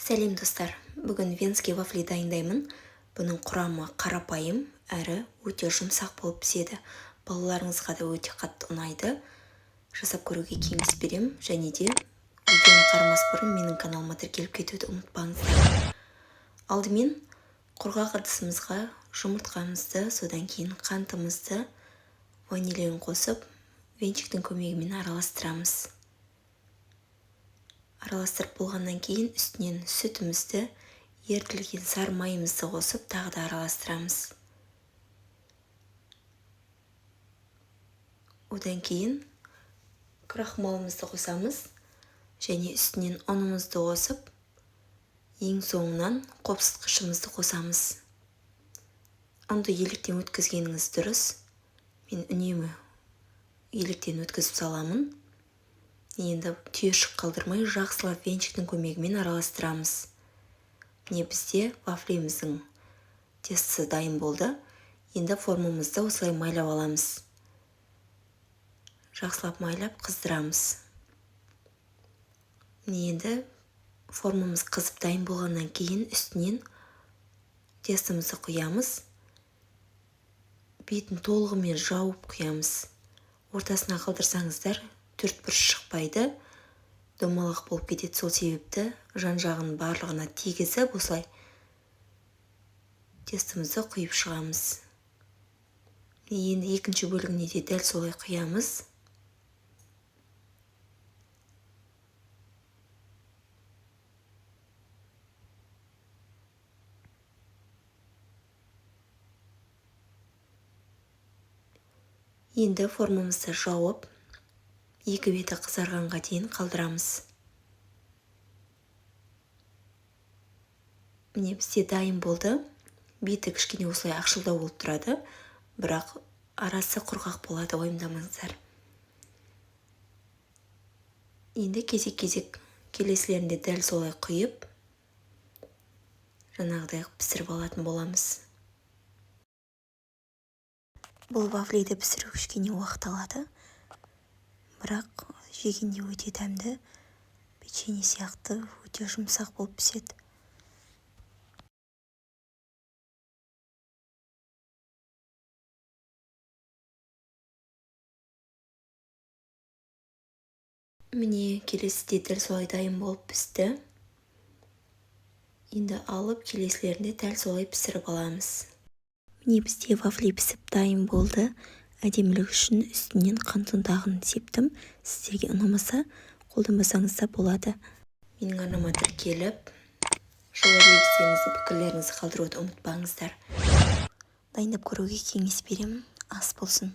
Сәлем, достар! Бүгін венский вафли дайындаймын. Бұның құрамы қарапайым әрі өте жұмсақ болып піседі. Балаларыңызға да өте қатты ұнайды. Жасап көруге кеңес беремін. Және де видеоны қарамас бұрын менің каналыма тіркеліп кетуді ұмытпаңыздар. Алдымен құрғақ ыдысымызға жұмыртқамызды, содан кейін қантымызды, ванилин қосып, венчиктің көмегімен араластырамыз. Араластырып болғаннан кейін үстінен сүтімізді, ерітілген сары майымызды қосып, тағы да араластырамыз. Одан кейін крахмалымызды қосамыз және үстінен ұнымызды қосып, ең соңынан қопсытқышымызды қосамыз. Ұнды електен өткізгеніңіз дұрыс. Мен үнемі електен өткізіп саламын. Енді түйіршік қалдырмай, жақсылап венчиктің көмегімен араластырамыз. Міне, бізде вафлиміздің тестосы дайын болды. Енді формамызды осылай майлап аламыз. Жақсылап майлап, қыздырамыз. Міне, енді формамыз қызып дайын болғаннан кейін үстінен тестомызды құямыз. Бетін толығымен жауып құямыз. Ортасына қалдырсаңыздар, төрт бұрыш шықпайды, домалақ болып кетеді. Сол себепті жан жағын барлығына тигізіп, осылай тестомызды құйып шығамыз. Енді екінші бөлігіне де дәл солай құямыз. Енді формамызды жауып, екі беті қызарғанға дейін қалдырамыз. Міне, бізде дайын болды. Беті кішкене осылай ақшылдау болып тұрады, бірақ арасы құрғақ болады, уайымдамаңыздар. Енді кезек-кезек келесілерінде дәл солай құйып, жаңағыдай пісіріп алатын боламыз. Бұл вафлиді пісіру кішкене уақыт алады, бірақ жегенде өте дәмді, печенье сияқты өте жұмсақ болып піседі. Міне, келесі де дәл солай дайын болып пісті. Енді алып, келесілерінде дәл солай пісіріп аламыз. Міне, бізде вафли пісіп дайын болды. Әдемілік үшін үстінен қант ұнтағын септім. Сіздерге ұнамаса, қолданбасаңыз да болады. Менің арнама тіркеліп, жылы лебіздеріңізді, пікірлеріңізді қалдыруды ұмытпаңыздар. Дайындап көруге кеңес беремін. Ас болсын!